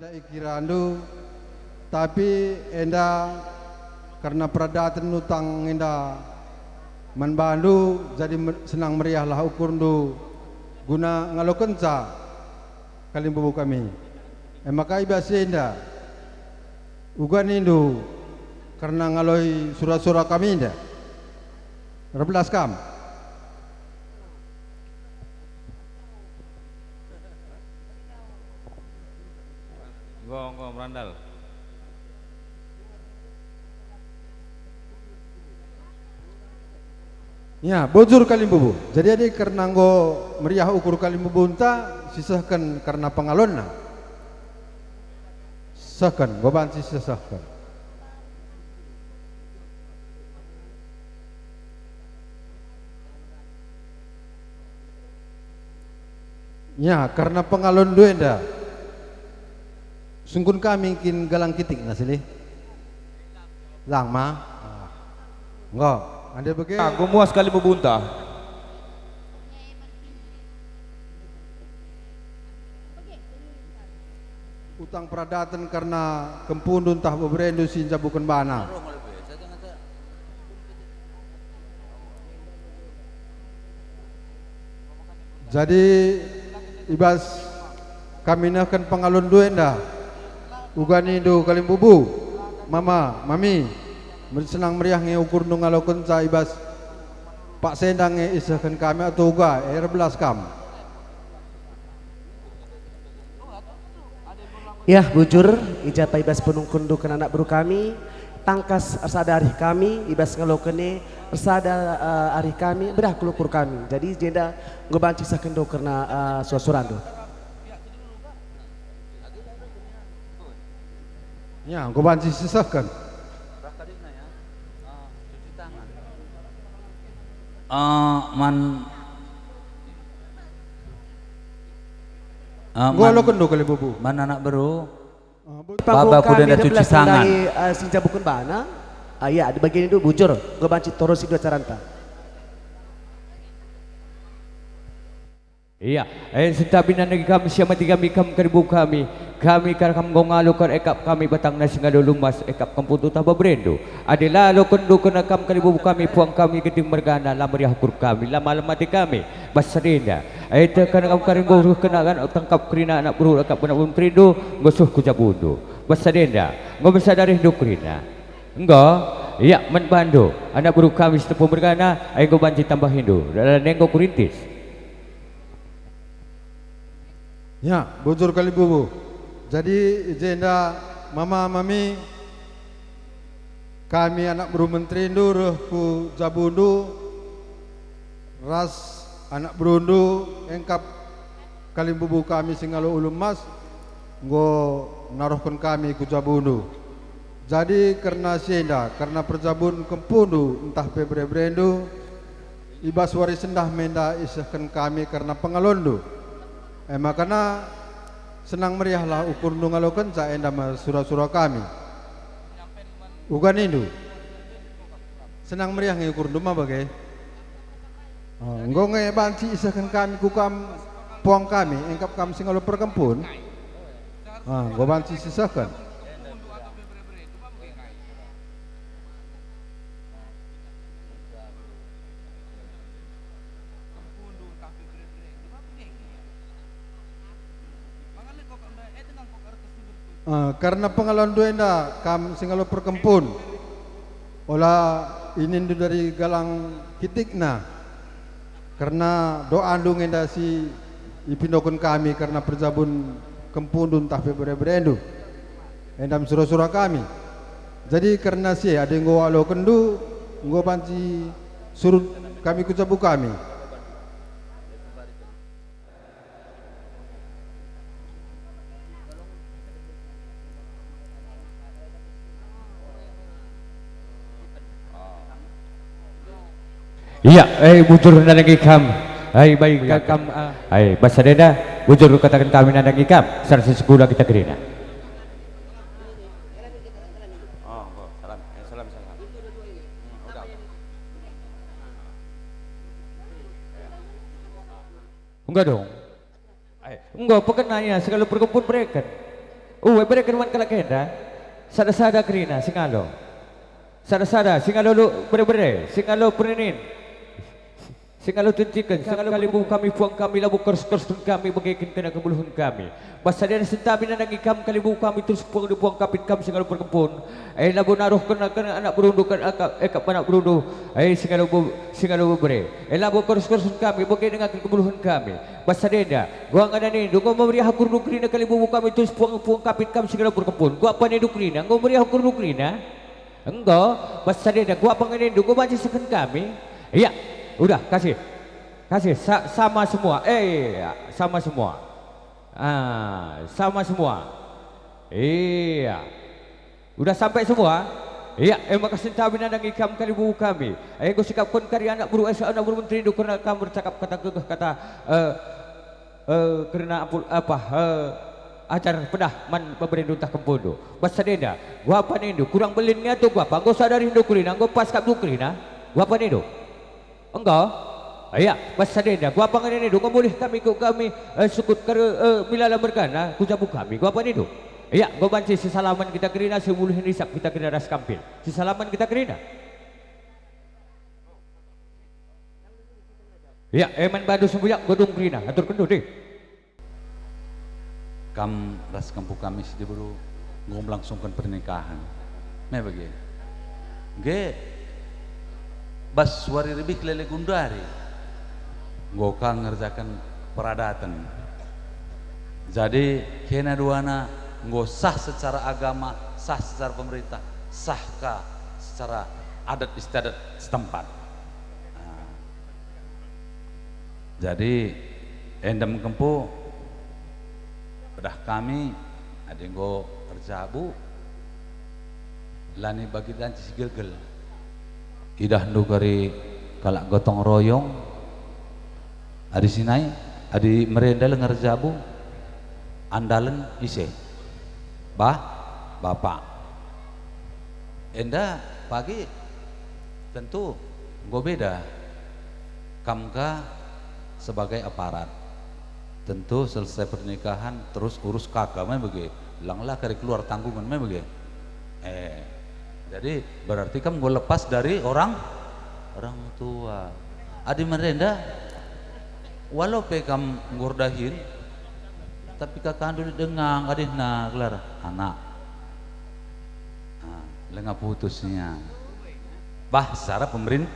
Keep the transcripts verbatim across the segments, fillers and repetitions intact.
Enda ikirandu, tapi enda kerna peradaten utang enda man bandu, jadi mer-, senang meriahlah ukurndu guna ngalokenca kalimbubu kami. E maka i bas enda, uga nindu kerna ngaloi sura-sura kami enda. Erbelas kam. Enggo, enggo, merandal. Ya, bujur kalimbubu. Jadi, adi kerna enggo meriah ukur kalimbubunta, sisehken kerna pengalonna. Sehken, enggo banci sisehken. Ya, kerna pengalonndu enda. Sungkun kami kin galang kitikna, Silih? Lang ma? Ah. Enggo, ande bage. Ah, enggo muas kalimbubunta. Utang peradaten kerna kempundu ntah beberendu si njabuken bana. Jadi, i bas kami nehken pengalonndu enda, uga nindu kalimbubu, mama, mami, mer-, senang meriah nge ukurndu ngalokenca i bas paksa enda nge isehken kami atau uga, erbelas kam. Yah, bujur, i ja pe i bas penungkunndu kerna anak beru kami, tangkas ersada arih kami, i bas ngaloken e, ersada, eh, arih kami, meriah kal ukur kami. Jadi, jenda enggo banci sisehkenndu kerna, eh, sura-surandu. Ya, enggo banci sisehken. Eh, man, eh, enggo man, alokenndu kalimbubu. Man anak beru. Eh, bu- Baba kuda enda cuci tangan. Ndai, eh, si njabuken bana. Ah, ya, di bagian itu bujur, enggo banci terus itu acaranta. Iya, eh, sentabi nandangi kam, siamati kami, kam kalimbubu kami. Kami kal kam enggo ngaloken, ekap kami batangna si ngalo lumas, ekap kempundu ntah beberendu. Adi la alokenndu kerna kam kalimbubu kami, puang kami genting mergana, la meriah ukur kami, la malem ate kami. Bas sada enda, eh, teh kerna kam kari enggo reh kerina anak, tangkap kerina anak beru, ekap anak beru menterindu, enggo seh ku jabundu. Bas sada enda, enggo me sada arihndu kerina. Enggo, ia man bandu, anak beru kami si tempuh mergana, ai enggo banci tambahindu, dalan e enggo kurintis. Ya, bujur kalimbubu. Jadi, i jenda mama mami, kami anak beru menterindu reh ku jabundu, ras anak berundu, engkap kalimbubu kami si ngalo ulu emas, enggo naruhken kami ku jabundu. Jadi kerna si enda, kerna perjabun kempundu ntah pe bere-berendu, i bas wari sendah me enda isehken kami kerna pengalonndu. E maka senang meriahlah ukurndu ngalokenca enda me sura-sura kami. Uga nindu, senang meriah nge ukurndu ma bage. Oh, enggo nge banci isehken kami ku kam, puang kami, engkap kam si ngalo perkempun. Ah, enggo banci sisehken. Eh, kerna pengalonndu enda kam si ngalo perkempun, ola inindu dari galang kitikna, kerna doandu nge enda si ipindoken kami kerna perjabun kempundu ntah pe bere-berendu, enda me sura-sura kami. Jadi kerna si e, adi enggo alokenndu, enggo banci surut kami ku jabu kami. Ia, eh, bujur nandangi kam. Ai, baik ka-, kam, ah. Ai, bas sada enda, bujur kataken kami nandangi kam, sara si sekula kita kerina. Oh, enggo. Salam. Eh, salam, salam. Hmm, udah. Enggo dong. Eh, enggo, pekena ia, si ngalo perkempun bereken. Uwe, bereken man kalak enda. Sada-sada kerina, singalo. Sada-sada, singalo lu bere-bere, singalo perinin. Singalo tentiken, singalo kalimbubu kami, puang kami, labo kers-kersen kami, bageken kena kegeluhen kami. Bas sada enda sentabi nandangi kam kalimbubu kami, terus puang di puang kapit kam singalo perkempun. Eh, labo naruh kena, kena anak berundu, kena akap, akap anak berundu. Eh, singalo bu-, singalo bebere. Eh, labo kers-kersen kami, bage dengaken kegeluhen kami. Bas sada enda, gua ngana nindu, enggo meriah ukur kerina kalimbubu kami, terus puang, puang kapit kam singalo perkempun. Gua apa nindu kerina, enggo meriah ukur kerina? Enggo, bas sada enda, gua apa ngana nindu, enggo banci seken kami? Iya, udah, kasih. Kasih, sa-, sama semua. Eh, iya, sama semua. Ah, sama semua. Iya. Udah sampai semua? Iya, e maka sentabi nandangi kam kalimbubu kami. E, enggo sikapken kari anak beru Esa, anak beru menteri, kerna kam ercakap kata gegeh, kata, eh, eh, kerna ampul, apa, eh, ajar pedah man beberendu ntah kempundu. Bas sada enda, gua apa nindu, kurang belin nge atau gua apa? Enggo sadari ndu kerina, enggo pas kap ndu kerina. Gua apa nindu? Enggo? Iya, bas sada enda, gua apa ngana nindu, enggo mulih kami ku kami, eh, sukut kare, eh, milala mergana, ku jabu kami, gua apa nindu? Iya, enggo banci sisalaman kita kerina, si mulih nisap kita kerina ras kampil. Sisalaman kita kerina. Iya, emen bandu sembuyak, enggo dung kerina, aturkenndu deh. Kam ras kempu kami si diberu enggo melangsungken pernikahan. Me bage. Ngge, bas wari rebih lele gundari enggo ka ngerjaken peradaten. Jadi, kena duana enggo sah secara agama, sah secara pemerintah, sah ka secara adat istiadat setempat. Nah, jadi, enda me kempu pedah kami, adi enggo erjabu, la niba kita banci sigelgel. Idahndu kari kalak gotong royong, adi sinai, adi merenda langa erjabu, andalen ise? Bah, bapak. Enda pagi tentu enggo beda. Kam ka sebagai aparat. Tentu selesai pernikahan terus urus kaka me bage. Langa la kari keluar tanggungan me bage. Eh, jadi berarti kam enggo lepas dari orang, orang tua. Adi merenda, walau pe kam enggo erdahin, tapi kakandu lit denga, ngadihna gelar anak. Ah, langa putus nia. Bah, secara pemerin-,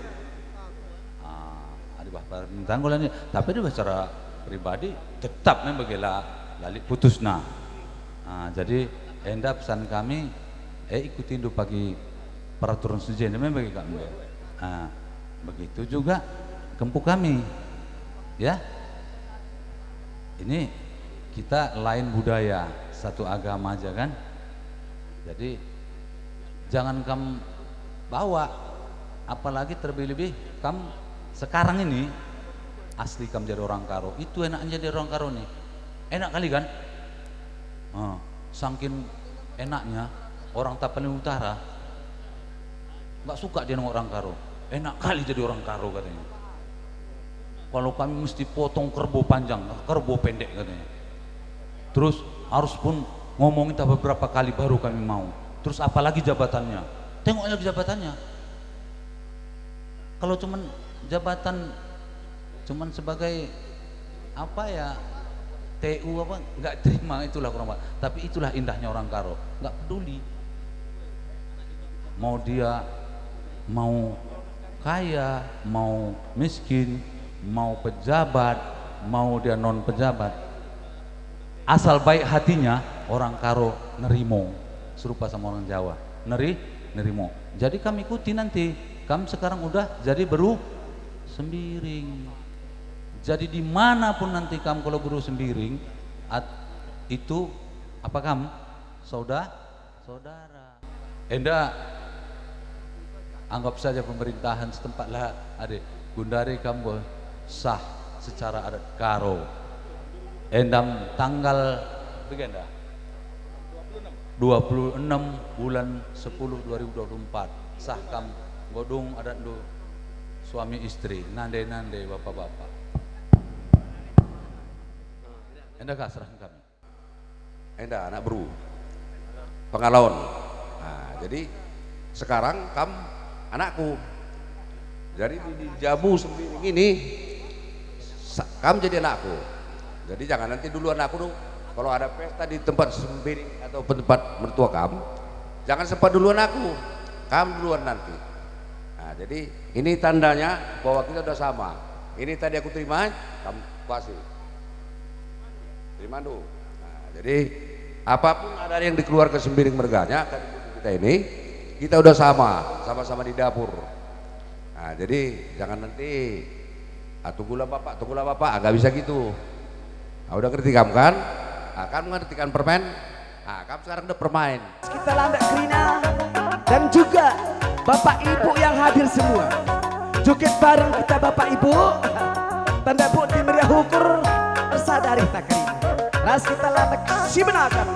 ah, adi bah pemerintah enggo la ni, tapi adi bah secara pribadi tetap me bage la, la lit putusna. Ah, jadi enda pesan kami, eh, ikutindu pagi peraturan si jenda me bage kak. Ah, begitu juga kempu kami. Ya. Ini kita lain budaya, satu agama aja kan. Jadi, jangan kam bawa, apalagi terlebih-lebih kam sekarang ini asli kam jadi orang Karo. Itu enak jadi orang Karo nih. Enak kali kan? Ah, sangkin enaknya orang Tapanuli Utara nggak suka dia nengok orang Karo. Enak kali jadi orang Karo katanya. Kalau kami mesti potong kerbau panjang, kerbau pendek katanya. Terus harus pun ngomong entah beberapa kali baru kami mau. Terus apalagi jabatannya? Tengok lagi jabatannya. Kalau cuman jabatan, cuman sebagai apa ya, T U apa, nggak terima, itulah kurang apa. Tapi itulah indahnya orang Karo, nggak peduli. Mau dia, mau kaya, mau miskin, mau pejabat, mau dia non pejabat, asal baik hatinya, orang Karo nerimo, serupa sama orang Jawa, neri-, nerimo. Jadi kam ikuti nanti, kam sekarang udah jadi beru Sembiring. Jadi dimanapun nanti kam kalau beru Sembiring, at-, itu apa kam? Sauda-, saudara. Enda anggap saja pemerintahan setempat lah, ade, gundari kam enggo sah secara adat Karo. Endam tanggal, begenda, dua puluh enam bulan sepuluh dua ribu dua puluh empat, sah kam enggo dung adatndu suami istri, nande-nande, bapa-bapa. Enda ka serahken kami. Enda, anak beru. pengalaon. Nah, jadi sekarang kam anakku. Jadi di, di jamu Sembiring ini, sa-, kam jadi anakku. Jadi jangan nanti duluan aku dong. Kalau ada pesta di tempat Sembiring atau tempat mertua kam, jangan sempat duluan aku. Kam duluan nanti. Nah, jadi ini tandanya bahwa kita udah sama. Ini tadi aku terima, kam kasih. Terima dulu. Nah, jadi apapun ada yang di keluarga Sembiring merganya, kan kita ini, kita udah sama, sama-sama di dapur. Nah, jadi jangan nanti, "Ah, tunggulah Bapak, tunggulah Bapak," ah, nggak bisa gitu. Ah, udah ngerti kamu kan? Ah, kamu ngerti kan permen? Ah, kamu sekarang udah permain. Kita landak kerina dan juga Bapak Ibu yang hadir semua. Joget bareng kita Bapak Ibu. Tanda bukti meriah ukur, ersadari tak kerina. Ras kita landak si benakan.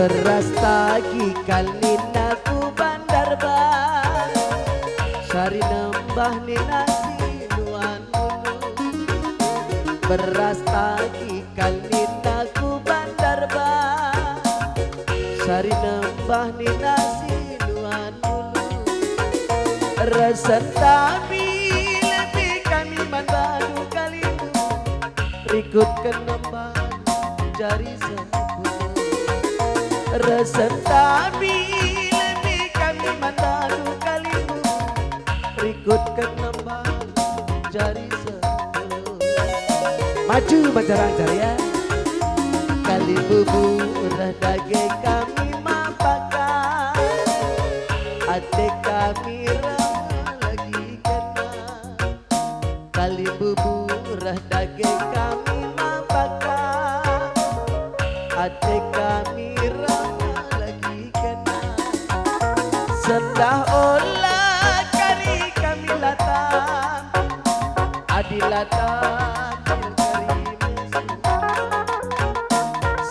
Beras tagi kal nina ku Bandarban, sari nembah nina si nuan ulu. Beras tagi kal nina ku Bandarban, sari nembah nina si nuan ulu. Resen kami lebe kami man bandu kalimbubu, rikutken nemban jari sepuluh. Resen kami lebe kami man bandu kalimbubu, rikutken nemban jari sepuluh. Maju Banjar-Banjar ya. Kalimbubu reh dage kami mapakan, ate kami reh lagi kena. Kalimbubu reh dage kami mapakan, ate kami reh lagi kena. Sendah ola kari kami la tampil, adi la tampil kari mesu.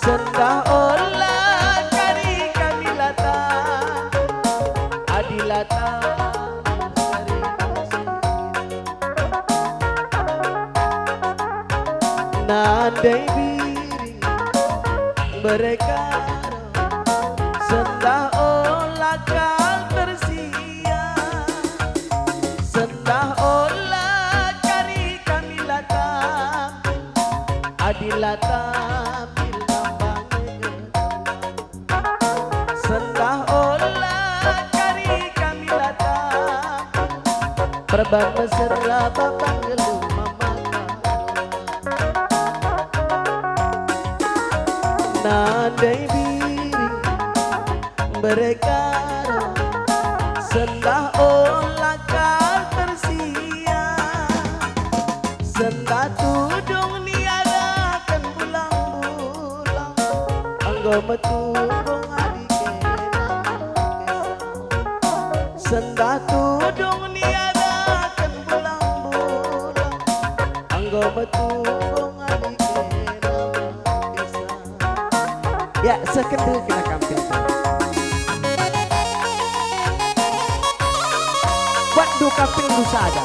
Sendah ola kari kami la tampil, adi la tampil kari mesu. Nandai biring mereka sendah ola kal tersia, sendah ola kari kami la tampil, adi la tampil nambang. Sendah ola kari kami la tampil, perban mesera bapa ngelu mama. Nandai biring mereka sendah ola kal tersia. Sendah tudung niadaken bulang-bulang, enggo metudung adi kena. Sendah tudung niadaken bulang-bulang, enggo metudung adi kena. Ya, sekende kena kamping. Buat du kamping du sada.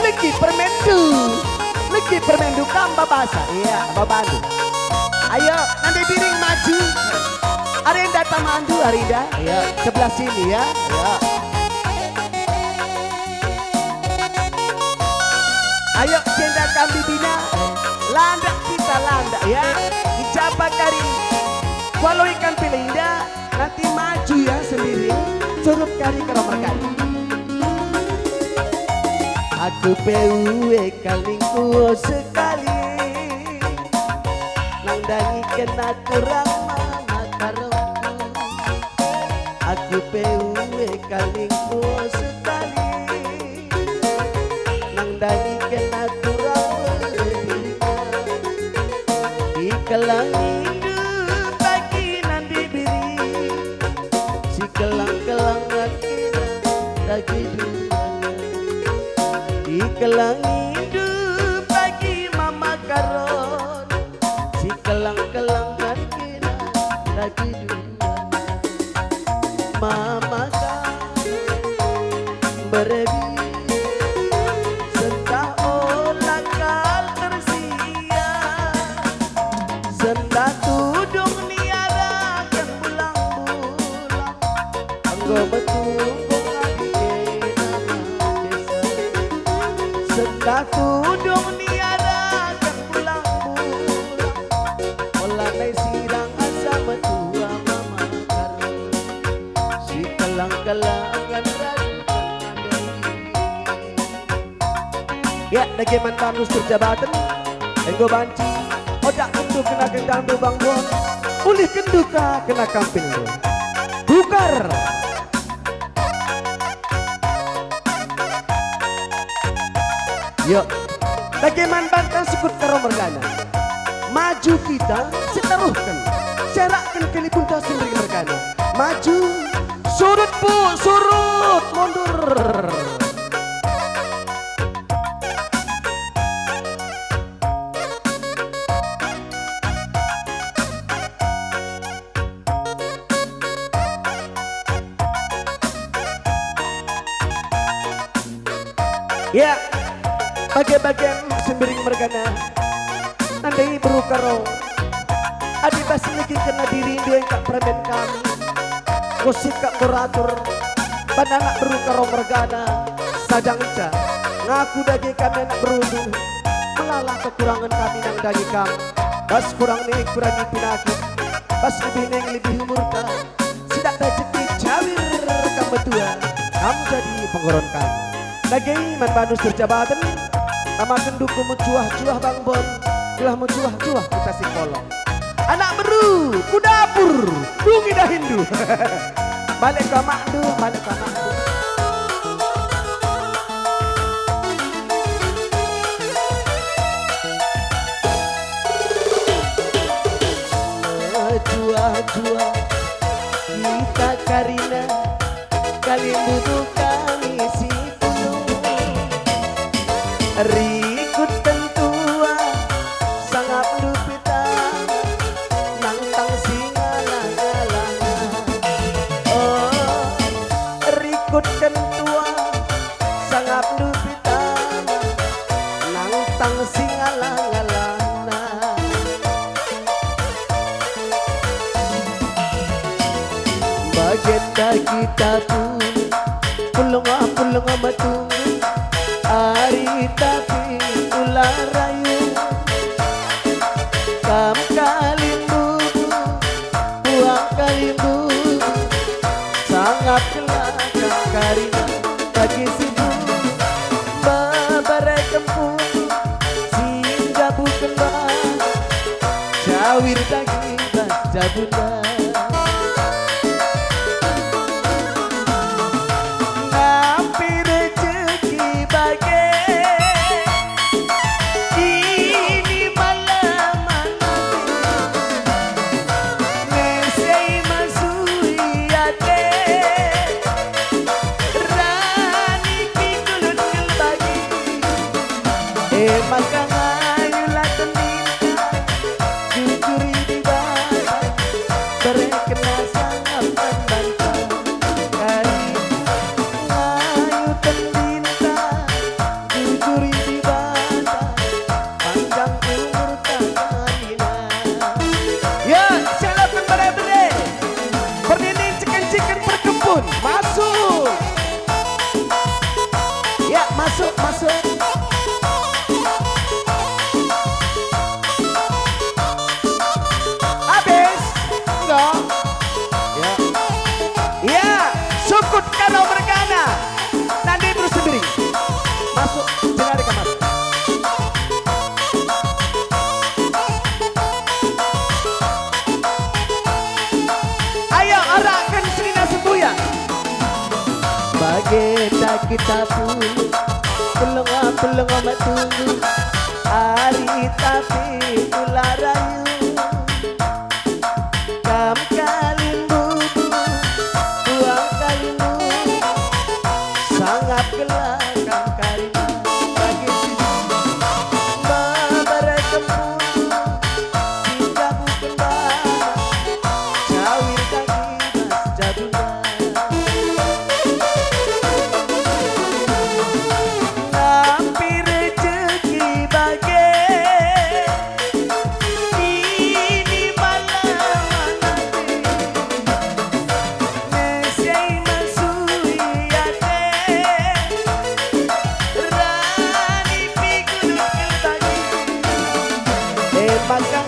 Legi permendu. Legi permendu kam babasa. Iya, babandu. Ayo, Nandai Biring maju. Arinda tamandu, Arinda. Iya, sebelah sini ya. Iya. Ayo, jenda kami bina, landak kita landak ya. Ijapa Kualo ikan pele inda, nanti maju ya sendiri, surut kari karo mergana. Aku pe ue kal ningku sekali, nandangi kena turang mama karoku. Aku pe ue kal ningku sekali, nandangi kena turang mergana. Ikelengindu bagi nandi biri, sikeleng-kelengen kena dagi duana. Ikelengindu bagi mama karon, sikeleng-kelengen kena dagi duana. Mama ka berebi, sendah ola kal tersia, sendah tudung niaraken bulang-bulang, enggo metunggung adi kena desa. Sendah tudung niaraken bulang-bulang, ola nai sirang asa metua mama karon. Sikeleng-kelengen rajuken ande. Ya, dage man bandu si terjabaten, enggo banci odakkenndu kena gendangdu Bang Bon, ulihekkenndu ka kena kampilndu. Tukar. Yo, dage man banta sukut karo mergana. Maju kita, sitaruhken, serakken kelipunta si mbering mergana. Maju, surut, Bu, surut, mundur. Ya, bage-bagen si mbering mergana, nandai beru Karo. Adi bas negi kena dirindu engkap permen kami, enggo sikap beratur, bana anak beru Karo mergana, saja ngenca ngaku dage kami anak berundu, melala kekurangen kami nandangi kam, bas kurang ni kurangi pinakit, bas lebih ning lebih umurta, sidak rejeki cawir kam metua, kam jadi penggoron kami. Dage man bandu si terjabaten, tamaken duku mecuah-cuah Bang Bon, gelah mecuah-cuah kita si kolong. Anak beru, ku dapur, dungi dahinndu. Balik ka makndu, balik ka makndu. Mejuah-juah kita karina kalimbubu kami si pulung. Rikutken tua sangapndu pitana nangtang si ngalah-ngalahna. Oh, rikutken tua sangapndu pitana nangtang si ngalah-ngalahna. Bagenda kita pulung, pulung, pulung metunggung, ari tapi ula rayu. Kam kalimbubu, puang kalimbubu, sangap kelakang karina bagi si pulung, babare kempung, si njabuken bah, cawir daging bah jabuna. Ngampi rejeki bage, ini malam nanti, mesei masui ate, rani kinggulut ngelbagi. E maka ngayulah tendinta, jujuri Dibata, Keta kita pulung, pelengom-pelengom tunggu, ari tapi kula rayu. Kam kalimbubu, buang kalimbubu, sangap gelah kam kalimbubu. Bagi si mbabar kempulu, si jabu kembana, cawir kaki bas jabuna. Nampi rejeki bage, ini malam nanti, mesei mesui ate, rani pikudut kelbagi. E maka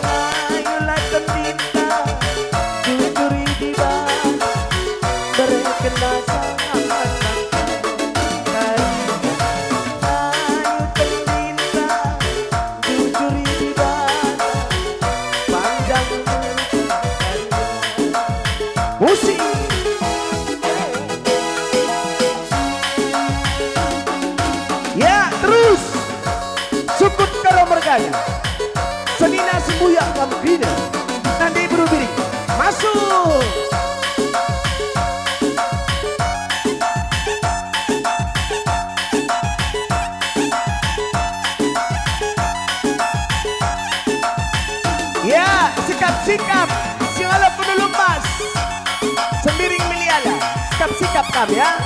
ayolah tendin Jujuri Dibata, berkena sangat panjang kari. Ayu tendinta, jujuri Dibata, panjang umur kari. Musik. Ya, terus. Sukut Karo mergana. Senina sembuyak kam kerina. Nande beru biring. Masuk. Ya, sikap-sikap si ngalo penulung mas. Sembiring meliala. Sikap-sikap kam ya.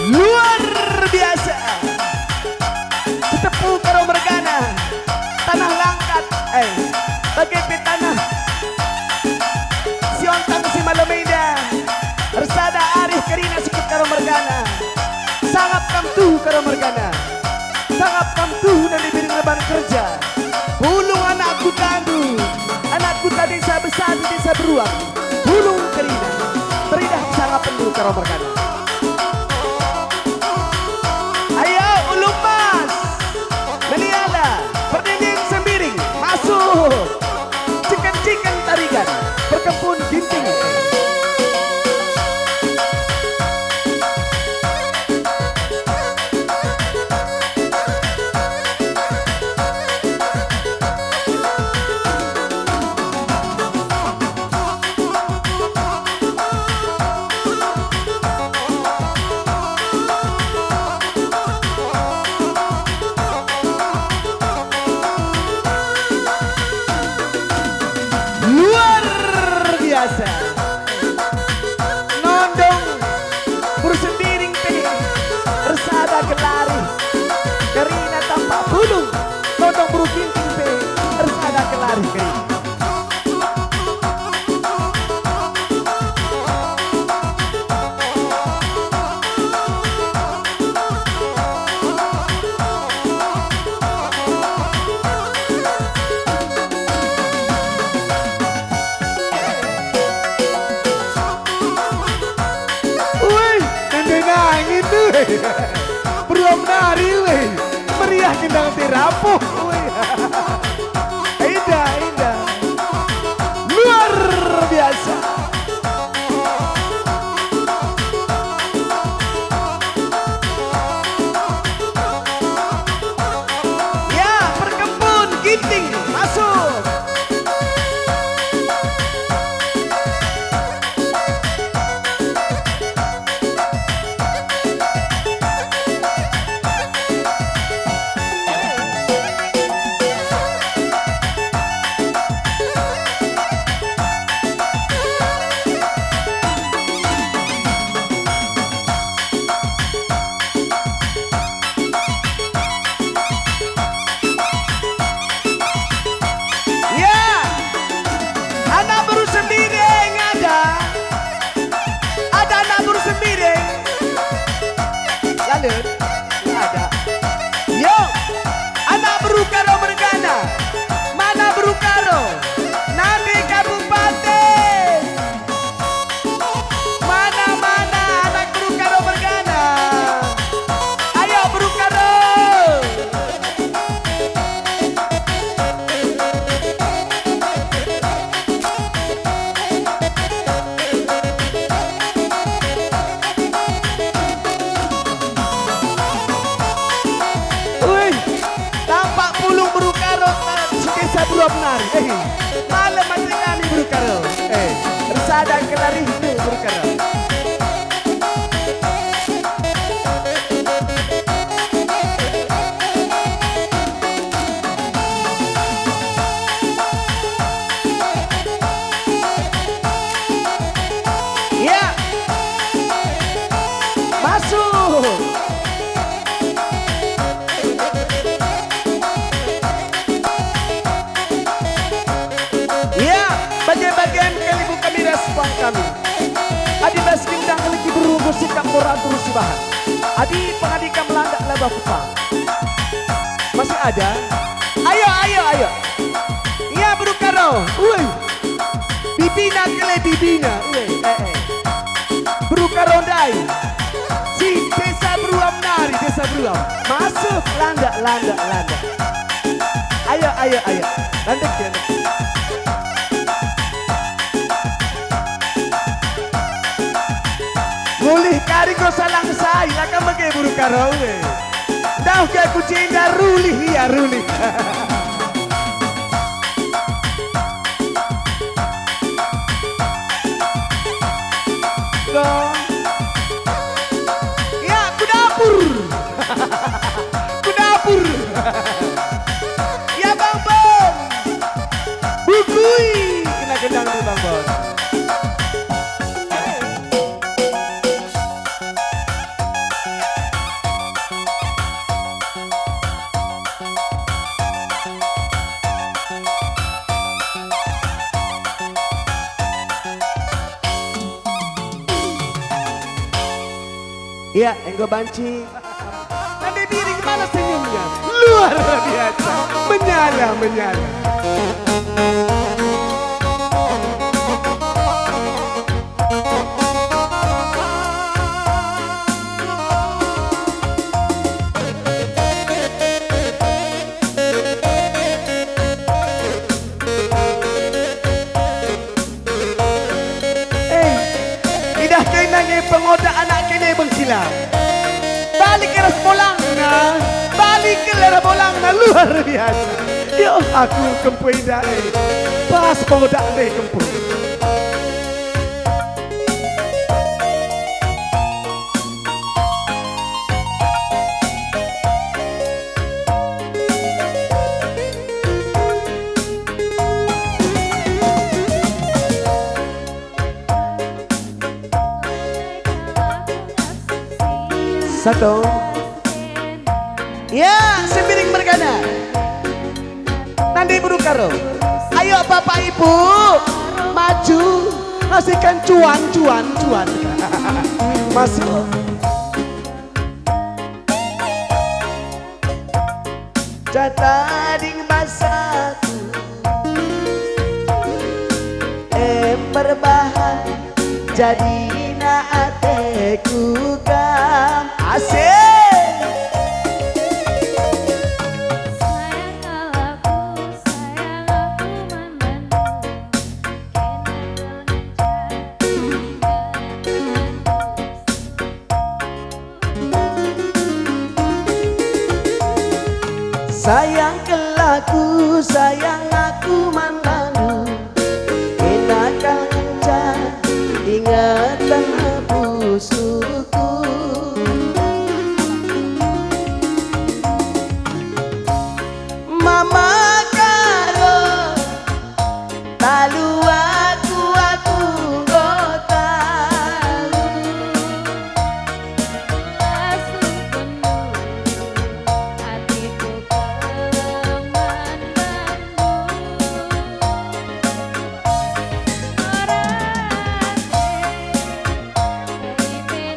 Luar biasa. Sitepu Karo mergana. Tanah langkat, eh, bage pe tanah si ontang si malem enda. Ersada arih kerina sukut Karo mergana. Sangap kam tuhu Karo mergana. Sangap kam tuhu nande biring reban kerja. Pulung anak kutandu, anak kuta desa besar di desa beruang. Pulung kerina, teridah sangapenndu Karo mergana. Ayo, ulung mas, meliala, perdinding sembiring, masuk. Ciken-ciken tarigan, perkempun ginting. Luar biasa. Nondong beru sembiring pe ersada kelari. Kerina tampak pulung. Nondong beru ginting pe ersada kelari kerina. Woi, nande nangin, woi. Beruam nari, woi. Meriah gendang terapuh, woi. Indah, indah. Luar biasa. Ya, perkempun, ginting, masuk. Ada kelarihndu berkara. Ya. Masuk. Ya, bage-bage kelibu kami ras puang kami. Adi bas gendang keliki beru, enggo sikap moral terus sibahan. Adi pengadi kam landak laba kupa. Masih ada? Ayo, ayo, ayo. Ya, beru Karo. Woi. Bibina kele bibina. Woi, eh, eh. Beru Karo ndai. Si desa Beruam nari, desa Beruam. Masuk, landak, landak, landak. Ayo, ayo, ayo. Landak, landak. Mulih kari enggo salang sai, la kam bage beru Karo e. Ndauh ke ku jenda, rulih ia, rulih. Go. Ya, ku dapur. Ku dapur. Ya, Bang Bon. Bukui. Kena gendang dulu, Bang Bon. Ia, enggo banci. Nande Biring, mana senyumnya? Luar biasa. Menyala, menyala. Eh, idah kena nge pengoda anak kene bengkila. Balik ke ras bolangna, balik ke ras bolangna, luar biasa. Yo, aku kempu enda, eh. Pas pengoda ndai kempu. Satu. Ya, Sembiring mergana. Nande Ibu Karo. Ayo Bapak Ibu, maju, ngasihkan cuan, cuan, cuan. Masuk. Jatading basaku, em perbahan jadina ateku kam. Asik. Sayang kal aku, sayang aku man bandu. Sayang kal aku, sayang aku man bandu, kena kal ngenca ingeten pusuhku. Mama Karo, talu aku, aku enggo talu. Las rupengku, atiku keman bandu. Ora ate, beri-beri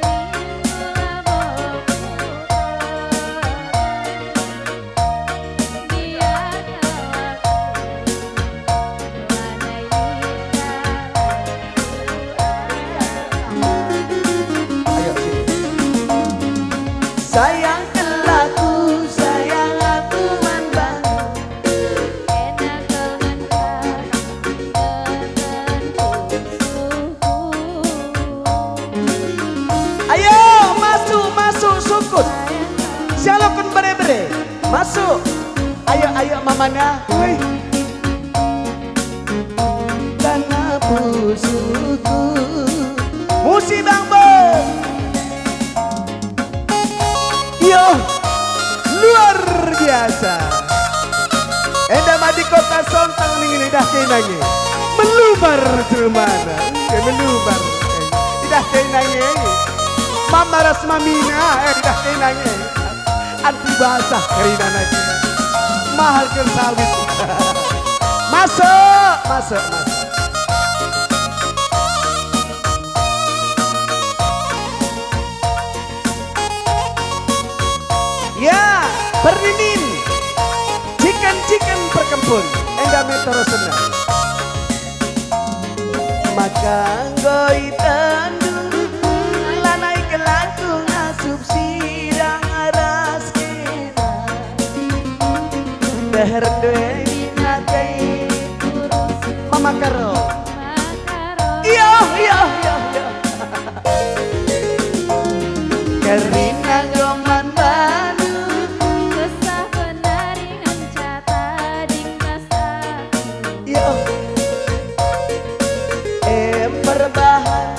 labo ku. Ayo, sini. Sayang kal aku, sayang aku man bandu. Ayo, masuk, masuk, sukut. Sialokun bere-bere. Masuk. Ayo, ayo, mamana. Woi. Tanah pun Suku. Musi Bang Bo. Yo, luar biasa. Enda madi kota Sontang ningin idah kena nge. Melubar jelmana. Ya, melubar. Idah kena nge. Mama ras mamina, eh, idah kena nge. Anti basah kerina nai. Mahal ken sawit. Masuk, masuk, masuk. Ya, perninin. Ciken-ciken perkempun. Enda metero senang. Maka enggo itendu, lanai kelaku ngasup sidang ras kena. Deher ndue ate kurus. Mama Karo. Iya, iya, iya, iya. Kerina goman bandu. Kesah penari ngenca tading ras aku. Yo. Em perbahan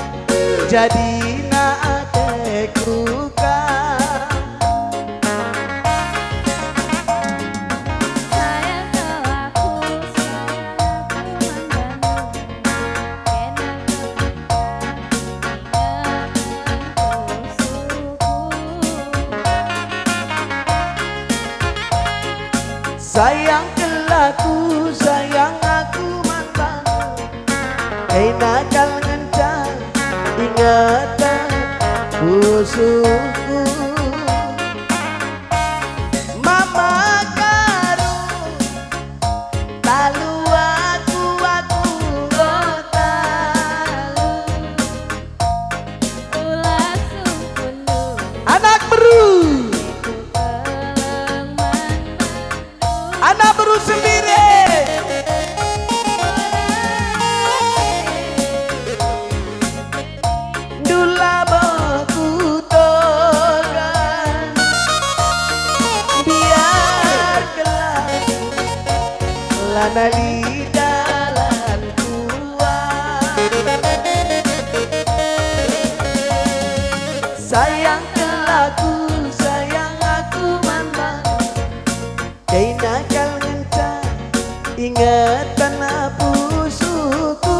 jadina ateku ka. Sayang kelaku, sayang aku mandandu. Kena kepikir, inget engko suku. Sayang kelaku, sayang aku man bandu. Ena kal ngenca ingeten pusuhku. Mama Karo, talu aku, aku enggo talu. Ula sungkundu. Anak beru. Ku keleng man Anak beru sendiri. Dula bohku togan. Biar kelak lanai lit dalan kuat. Sayang kelaku, sayang aku man bandu. Kena kal ngenca ingeten pusuhku.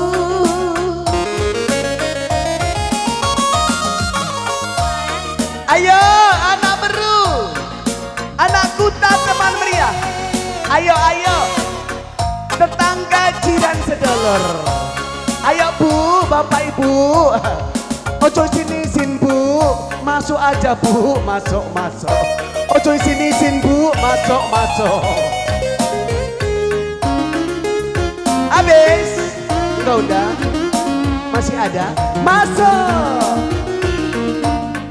Ayo, anak beru, anak kuta teman meriah. Ayo, ayo, tetangga jiran sedulur. Ayo, Bu, Bapak, Ibu. Oco isin-isin, Bu. Masuk aja, Bu. Masuk, masuk. Oco isin-isin, Bu. Masuk, masuk. Habis. Enggo nda? Masih ada? Masuk.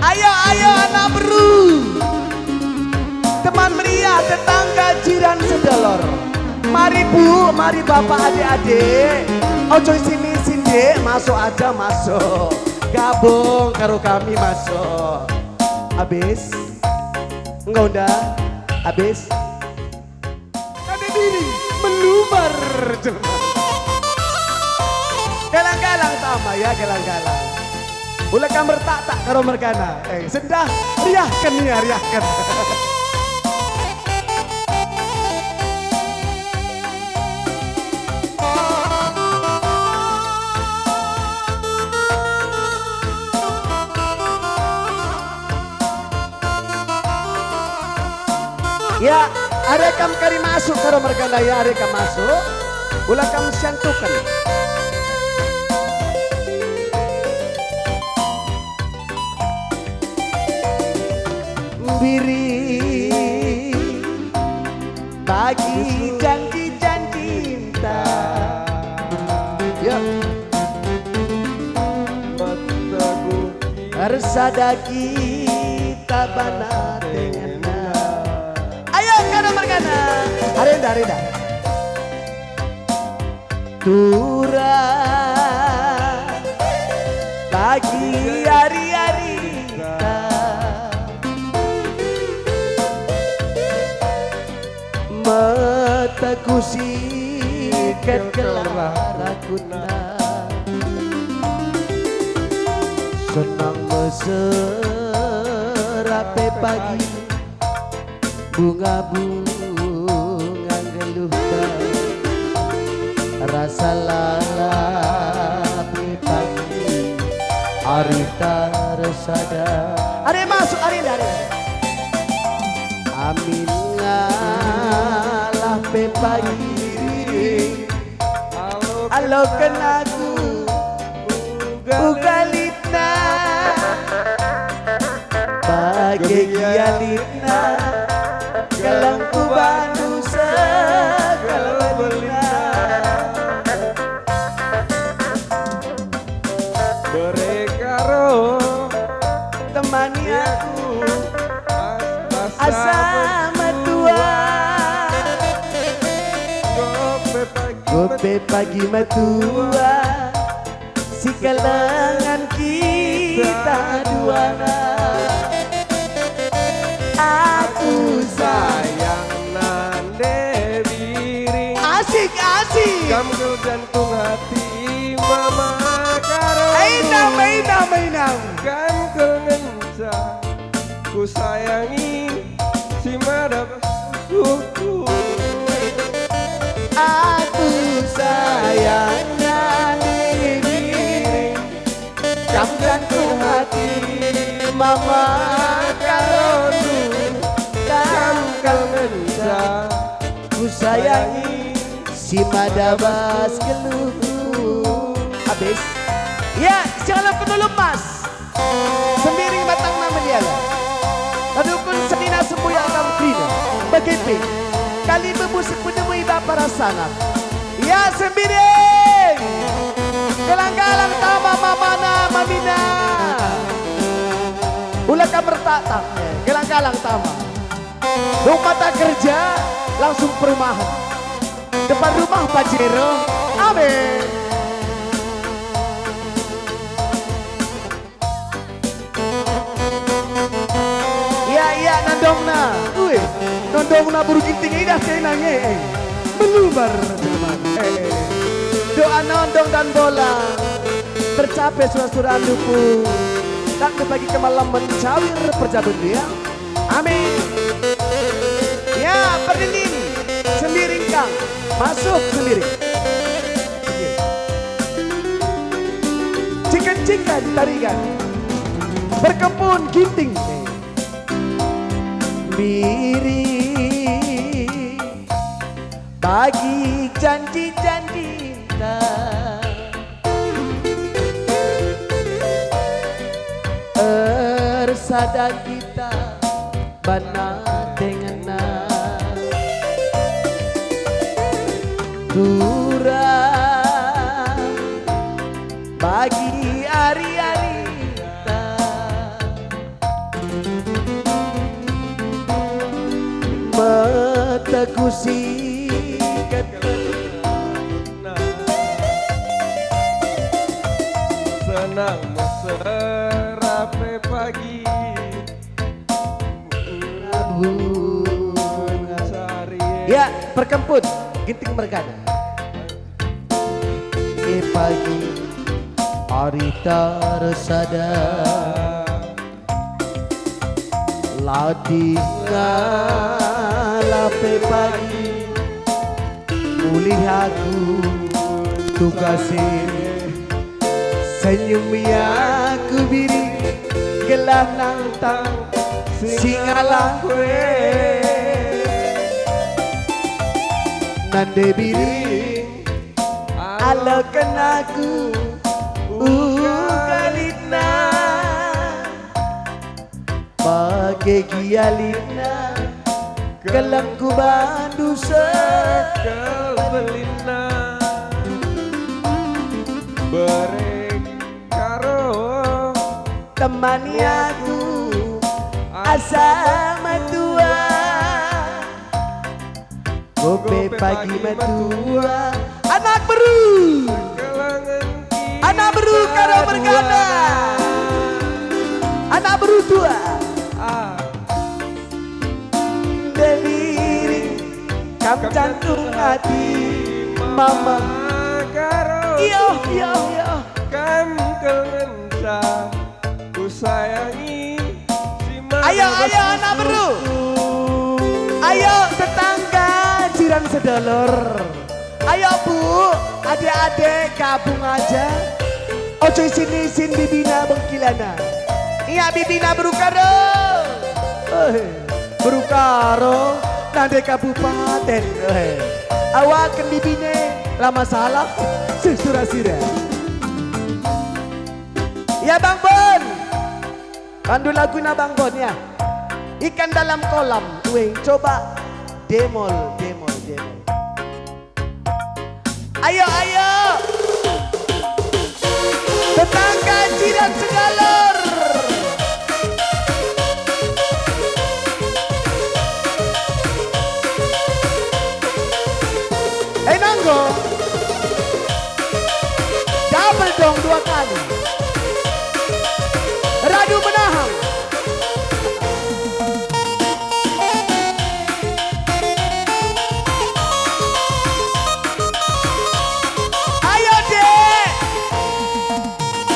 Ayo, ayo, anak beru. Teman meriah, tetangga, jiran, sedulur. Mari, Bu, mari, Bapak, adik-adik. Oco isin-isin, Dek. Masuk aja, masuk. Gabung karo kami, masuk. Habis? Enggo nda? Habis? Kade diri melubar jelma. Galang-galang tama ya, galang-galang. Ula kam bertak-tak karo mergana. Eh, sendah, riahken ya, riahken. Ya, are kam kari masuk karo mergana ya, are kam masuk. Ula kam siantuken. Mbiri bagi janji-janjinta. Ya. Ersada kita bana denganna. Ayo, kada mergana. Arenda, arenda. Turah bagi ari-arita. Mataku sikat kelar rakutna. Senang mesera pe pagi, bunga-bunga nggeluhta, rasa lalap pe pagi, arita ersada. Are masuk, are, are. Amin ngalah pe pagi, aloken aku uga litna, bage gia litna, kelengku bandu sekelbelina. Bere karo temani aku asa metua. Gope pagi metua, sikelengen kita duana. Aku sayang nande biring. Asik, asik. Kam kal jantung hati mama karo. Ainam, ainam, ainam. Kam kal ngenca ku sayangi si mada bas pusuhku. Aku sayang nande biring, kam jantung hati mama karondu, kam kal ngenca ku sayangi si mada bas geluhku. Abis. Ya, jangan lupa dulu, Mas. Sembiring matangna meliala. Tadukun senina sembuyak kam kerina. Bage pe, kalimbubu seh penemu i bapa rasana. Ya, sembiring! Gelang-galang tama mamana, mamina. Ula kam mertatap, gelang-galang tama. Dung mata kerja, langsung perumahan. Depan rumah Pajero. Amin. Ia, ia, nandongna. Ui, nandongna Buru Ginting idah tena nge, eh. Melubar, jelma. Eh, eh. Doa nandong dan bola. Tercapai sura-surandu pun. Tak kebagi kemalaman cawir perjaban dia. Amin. Ya, perninin. Sembiring, Kang. Masuk, Sembiring. Ciken-ciken tarigan. Berkempun Ginting. Biring bagi janji-janjinta. Ersada kita bana dengenna. Turang bagi ari-arita. Meteguh sikat. Senang mesera pe pagi. Bunga sari. Ya, perkempun, Ginting mergana. E pagi, arita ersada. Latih ngalah pe pagi, mulih aku tugas e. Senyum ia kubiri, gelah nangtang si ngalah kue. Nande biring, aloken aku uga litna. Bage gia litna, kelengku bandu sekelbelina. Bere karo temani aku asa metua. Gope pagi metua. Anak beru. Anak beru karo mergana. Anak beru tua. Debiring, kam jantung hati mama. Iyo, iyo, iyo. Kam kal ngenca Ayo, ayo, anak beru. Ayo, tetangga, jiran sedulur. Ayo, Bu, ade-ade, gabung aja. Oco isin-isin bibina bengkilana. Ia bibina beru Karo. Eh, beru Karo, nande kabupaten. Eh, awaken bibine, la masalah. Seh, sura-sura. Ya, Bang Bon. Pandu laguna Bang Bon, ya. Ikan dalam kolam. Weh, coba. Demol, demol, demol. Ayo, ayo. Tetangga, jiran segalor. Eh, nanggo. Double dong dua kali. Radu menahan. Ayo, Dek.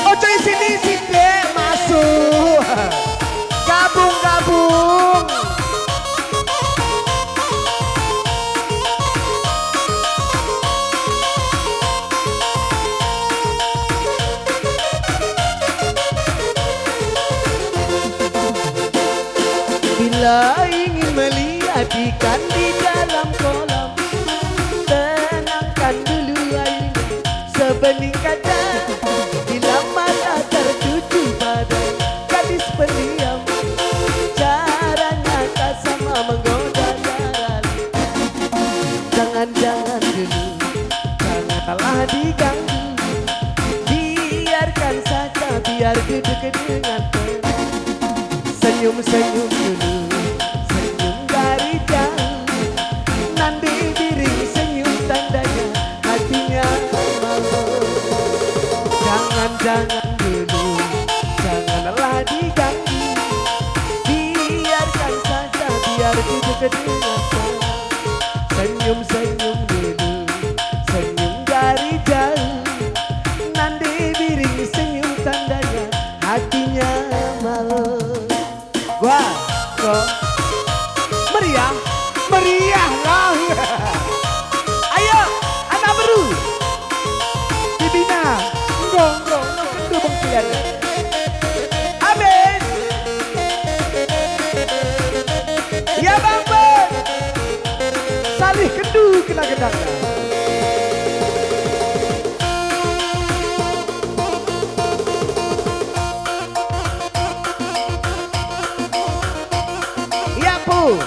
Oco isin-isin, Dek, masuk. Gabung, gabung. Bila ingin melihat ikan di dalam kolam, tenangkan dulu airnya sebening kaca. Bila mata tertuju pada gadis pendiam, caranya tak sama menggoda darah. Jangan-jangan dulu, janganlah diganggu. Biarkan saja, biar duduk dengan tenang. Senyum-senyum dulu, senyum dari jauh. Nande biring senyum tandanya hatinya malu. Jangan-jangan dulu, janganlah diganggu. Biarkan saja, biar duduk dengan tenang. Senyum-senyum dulu, senyum dari jauh. Nande biring senyum tandanya hatinya malu. Wah, kok meriah, meriah lah. Ayo, anak beru. Bibina, enggong, enggong, enggong, enggong, bengkilan. Abis. Ya, Bang Ben. Salih kendu kena gendangna. Ya, Pu.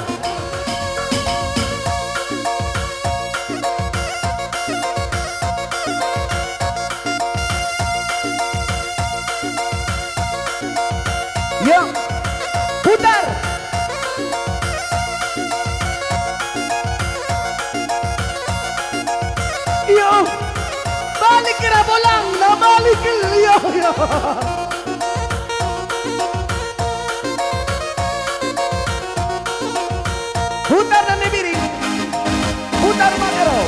Yo, putar. Yo, balik ke Rabolang, nah balik ke, yo, yo. Putar nande biring. Putar makaro.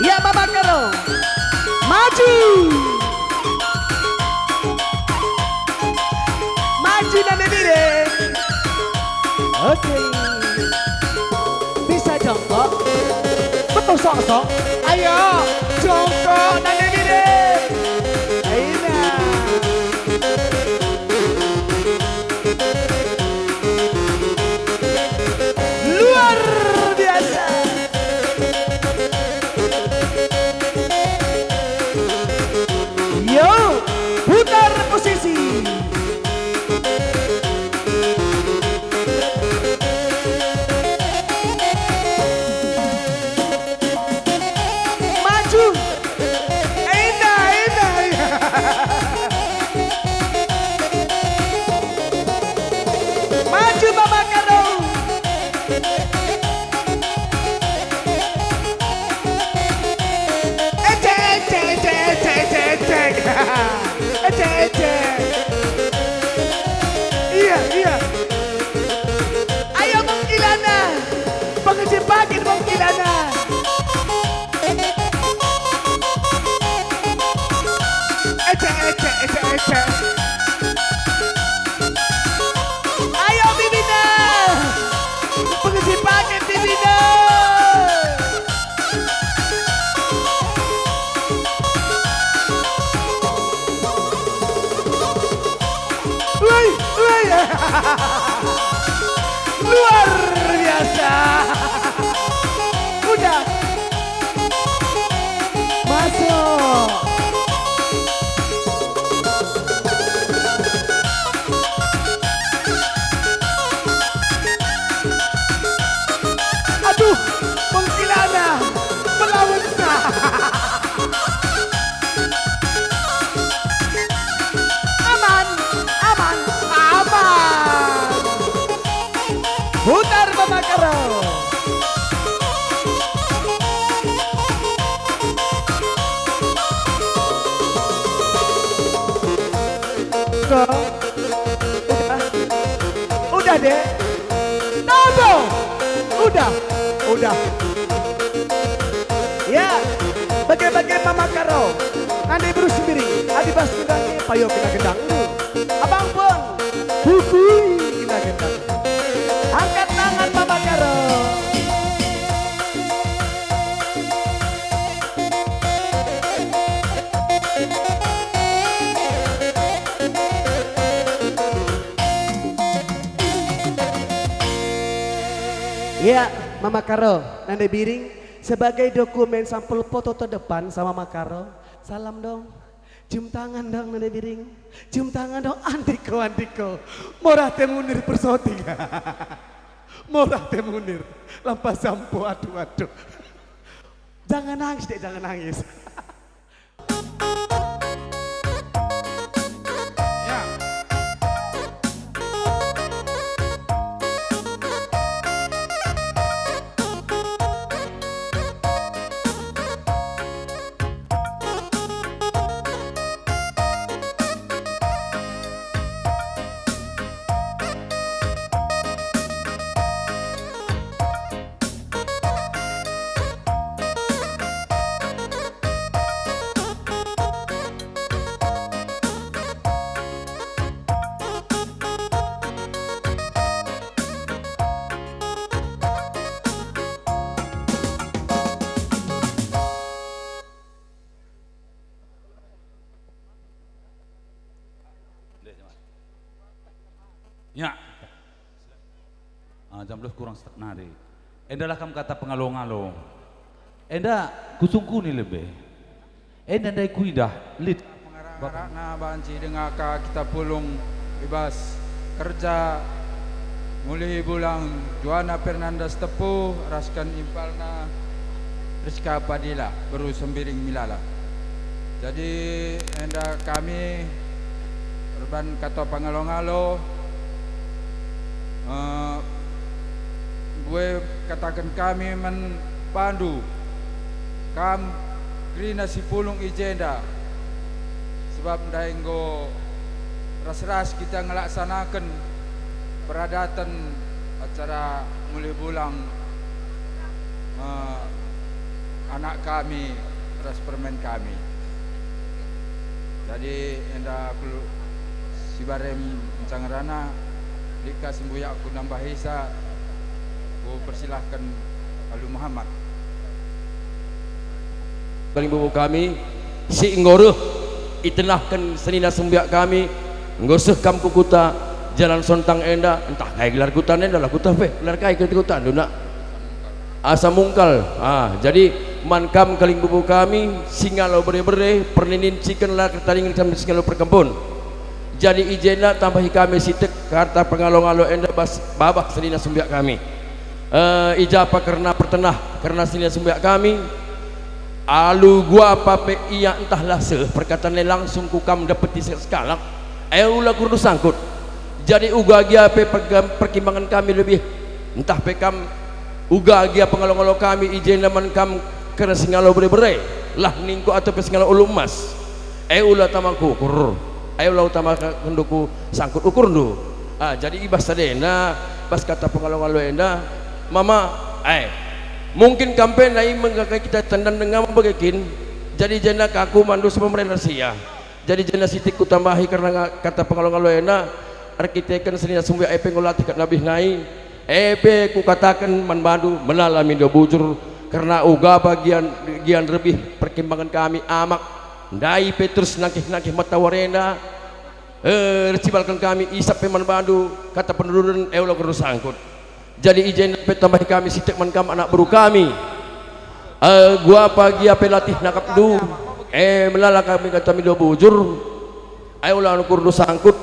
Ya, Mama Karo. Maju. Maju nande biring. Oke. Bisa jongkok. Betul sok-sok. Ayo, jongkok nande biring. Aina. Luar biasa. Yo, putar posisi. Maju. Enda, enda. Maju, Mama Karo. Ecek, ecek, ecek, ecek, ecek, ecek. Ecek, ecek. Iya, iya. Ai Luar biasa. Udah. Masuk. Aduh, mengkilana, melawenna. Aman, aman, aman. Putar Mama Karo. Go. Udah. Udah, Dek. Tobo. Udah. Udah. Ya, bage-bage Mama Karo. Nande beru sendiri. Adi bas gendang, payo kena gendang. Abang pun. Bubui kena gendang. Angkat tangan Mama Karo. Ya, Mama Karo, nande biring, sebagai dokumen sampel foto terdepan sama Mama Karo. Salam dong. Cium tangan dong, nande biring. Cium tangan dong, andiko, andiko. Morah te Munir persoting. Morah te Munir. Lampa sampo, aduh, aduh. Jangan nangis, Dek, jangan nangis. Ya. Ya. Ah, jam dua belas kurang setek nari. Endalah kam kata pengalo-ngalo. Enda kusungkuni lebe. Enda ndai kuidah, lit. Pengarak-ngarakna banci denga ka kita pulung i bas kerja mulihi bulang Joanna Fernanda Sitepu rasken impalna Priska Padila, beru Sembiring Milala. Jadi, enda kami erban kata pangalo-ngalo, eh, mbue kataken kami man bandu, kam kerina si pulung i jenda, sebab ndai enggo ras-ras kita ngelaksanaken peradaten acara mulih bulang, eh, anak kami ras permen kami. Jadi, enda aku si barem ngerana, lit ka sembuyakku nambahisa, kupersilahken Alu Muhammad. Kalimbubu kami, si enggo reh itenahken senina sembuyak kami, enggo seh kam ku kuta, jalan Sontang enda, ntah kai gelar kuta enda lah, kuta pe, gelar kai kuta enda, nak? Asa Mungkal. Ah, jadi man kam kalimbubu kami, si ngalo bere-bere, perninin ciken la kertaringen kami si ngalo perkempun. Jadi i jenda tambahi kami sitik kata pengalo-ngalo enda bas babah senina sembuyak kami. Eh, i ja pe kerna pertenah, kerna senina sembuyak kami, alu guapa pe ia ntahlah seh perkatana langsung ku kam ndapeti sekalak, e ula kurndu sangkut. Jadi uga gia pe pergam-, perkimbangen kami lebih, ntah pe kam uga gia pengalo-ngalo kami i jenda man kam kerna si ngalo bere-bere, lah ningku atau pe si ngalo ulu emas. E ula tama ku ukur, e ula utama ka-, kendu ku sangkut ukurndu. Ah, jadi i bas sadena, bas kata pengalo-ngalo enda, mama, eh, mungkin kam pe ndai menggagai kita tendan denga bage kin. Jadi jenda ka aku mandu si pemerenda sia. Jadi jenda sitik kutambahi kerna nga-, kata pengalo-ngalo enda, erkiteken senina sembuyak e pe enggo latih kat nabih nai. E pe kukataken man bandu, melala mindo bujur, kerna uga bagian, gian rebih perkimbangen kami amak, ndai pe terus nangkih-nangkih mata warenda, eh, ercibalken kami isap pe man bandu, kata penuduren e ula kurndu sangkut. Jadi i jenda pe tambahi kami sitik man kam anak beru kami. Eh, guapa gia pe latihna akapndu, eh, melala kami kata mindo bujur. Ai ula ukur ndu sangkut,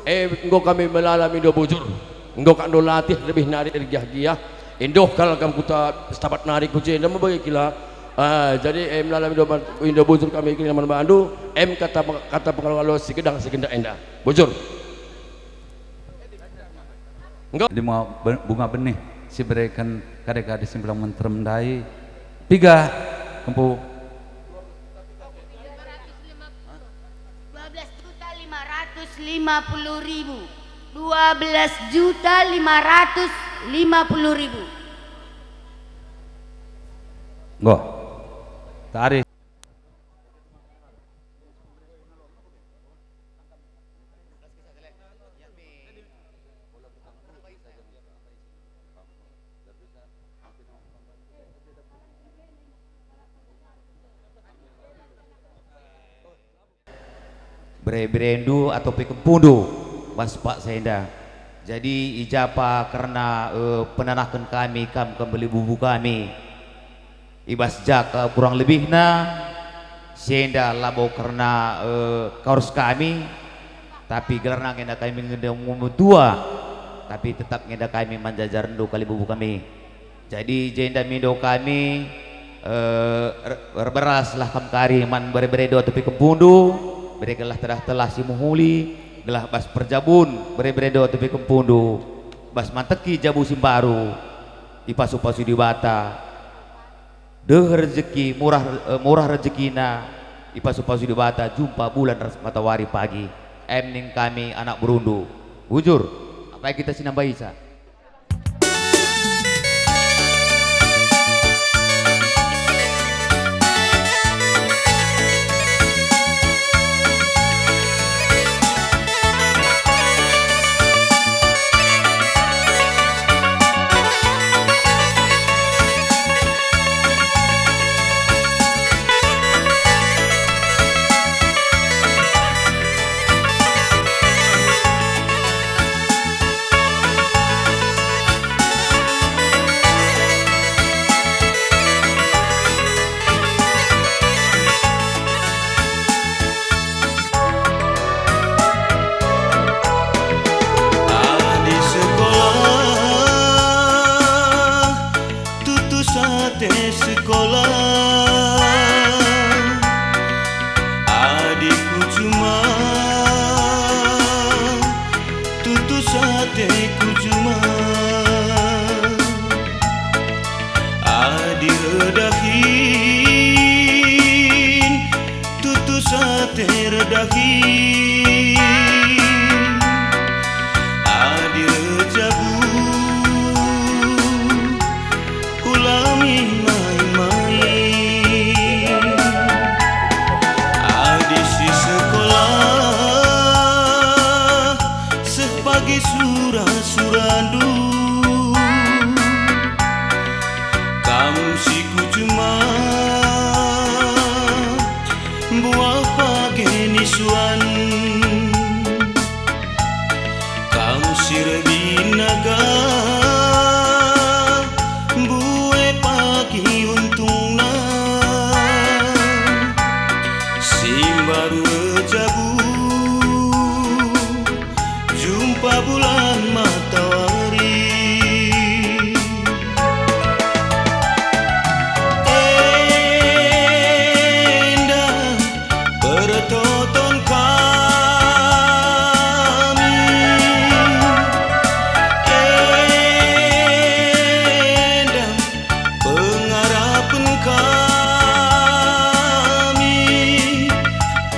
eh, enggo kami melala mindo bujur. Enggo kap ndu latih lebih nari ergiah-giah. Indo kal kam kuta Setabat nari ku jenda me bage kila. Ah, jadi, eh, melala mindo, mindo bujur kami kerina man bandu, em kata, kata pengalo-alo si gedang si gendak enda. Bujur. Enggo. Lima be-, bunga benih si bereken kade-kade si mbelang menterem ndai. Piga, Kempu? Dua belas juta lima ratus lima puluh ribu. Dua belas juta lima ratus lima puluh ribu. Enggo. Tarik. Bere-berendu atau pe kempundu bas paksa enda. Jadi i japa kerna, eh, penanahken kami kam kembali bubu kami. I bas jaka kurang lebihna, si enda labo kerna, eh, kaur kami, tapi gelarna ngenda kami ngenda metua, tapi tetap ngenda kami manjajarinndu kalibubu kami. Jadi jenda mindo kami, eh, er-, erberaslah kam kari man bere-berendu atau pe kempundu, berekenlah telah-telah si mehuli, gelah bas perjabun bere-berendu atau pe kempundu, bas manteki jabu si mbaru, ipasu-pasu Dibata. Deher rejeki, murah, eh, murah rejekina, ipasu-pasu Dibata, jumpa bulan ras matawari pagi. Em ning kami anak berundu. Bujur, apai kita si nambaisa? Adi sekolah, tutus ate sekolah. Adi kucuma, tutus ate kucuma. Adi erdahin, tutus ate erdahin. Adi erjabu, ulami mai-mai. Adi si sekolah, seh pagi sura-surandu. Kam si kucuma, mbuah page nisuan. Kam si regi naga, mbue pagi untungna. Si mbaru erjabu, jumpa bulan matawari. Enda pertoton kami. Enda pengarapen kami,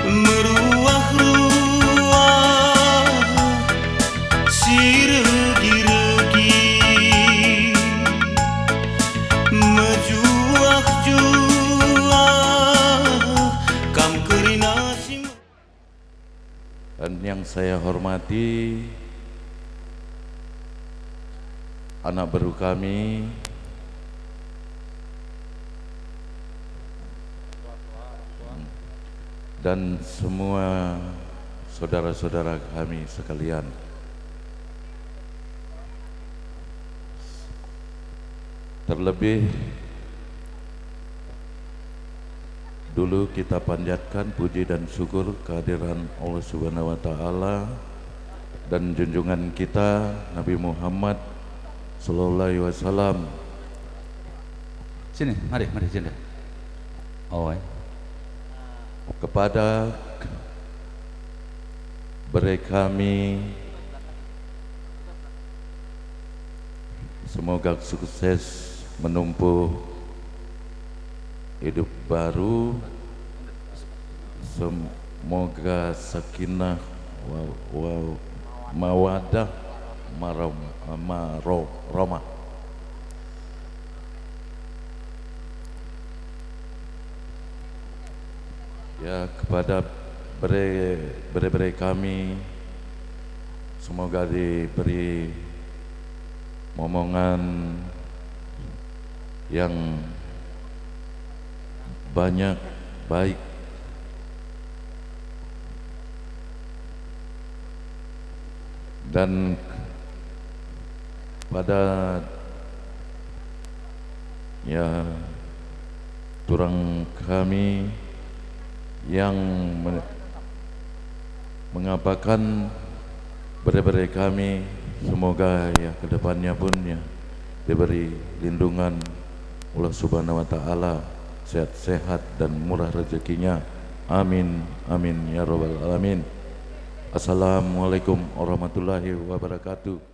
meruah-ruah si regi-regi, mejuah-juah kam kerina si me- Dan yang saya hormati anak beru kami dan semua saudara-saudara kami sekalian. Terlebih dulu kita panjatkan puji dan syukur kehadiran Allah Subhanahu wa Ta'ala dan junjungan kita Nabi Muhammad sallallahu alaihi wasallam. Sini, mari, mari, Jenda. Oh, eh. Kepada bere kami, semoga sukses menempuh hidup baru, semoga sakinah wa, wa, mawadah, marom, maro, romah. Ya, kepada bere, bere-bere kami, semoga diberi momongan yang banyak, baik, dan pada, ya, turang kami yang me-, mengapakan bere-bere kami, semoga, ya, ke depannya pun, ya, diberi lindungan Allah Subhanahu wa Ta'ala, sehat-sehat dan murah rezekinya. Amin, amin, ya rabbal alamin. Assalamualaikum warahmatullahi wabarakatuh.